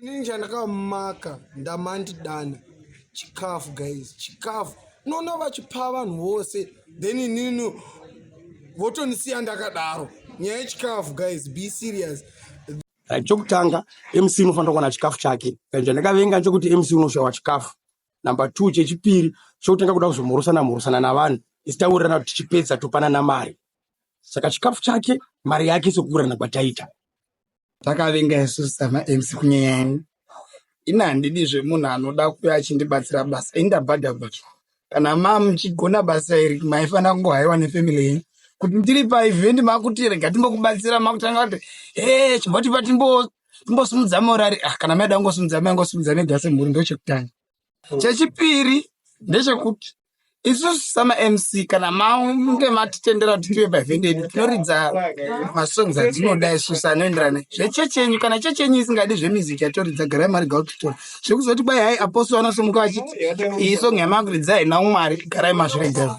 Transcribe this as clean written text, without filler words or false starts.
Inini chandakamaka ndamandidana chikafu guys, chikafu unoona vachipa vanhu vose, then inini votondisiya ndakadaro. Nyaya yechikafu guys, be serious. Chokutanga, MC unofanira kuwana chikafu chake. Kana chandakavenga nchokuti MC unoshawa chikafu. Number 2, chechipiri chokutanga kuda kuzomhorosana mhorosana navanhu, isi taurirana kuti tichipedza topanana mari. Saka chikafu chake, mari yake, sekuwirirana kwataita. Takavenga isusu samaMC kunyanya ini handidi zvemunhu anoda kuuya achindibatsira basa. Ini ndabhadharwa. Kana mamuchigona basa iri, maifanira kungohaiwa nefamily yenyu. Kuti ndiri paevent makuti rega timbokubatsira, makutanga kuti he chimbotipa timbosimudza morari. Ah, kana maida kungosimudza, maingosimudza mega semhuri. Ndochekutanga. Chechipiri ndechekuti isusu samaMC, kana mange matitendera kuti tive paevent yedu, tinoridza masongs atinoda isusu anoenderana zvechechi yenyu. Kana chechi yenyu isingadi zvemusic yatoridza, garai marega kutitora. Zvekuzoti kwai hai, apostle vanosimuka vachiti iyi song yamakuridza haina umwari, garai mazvirega.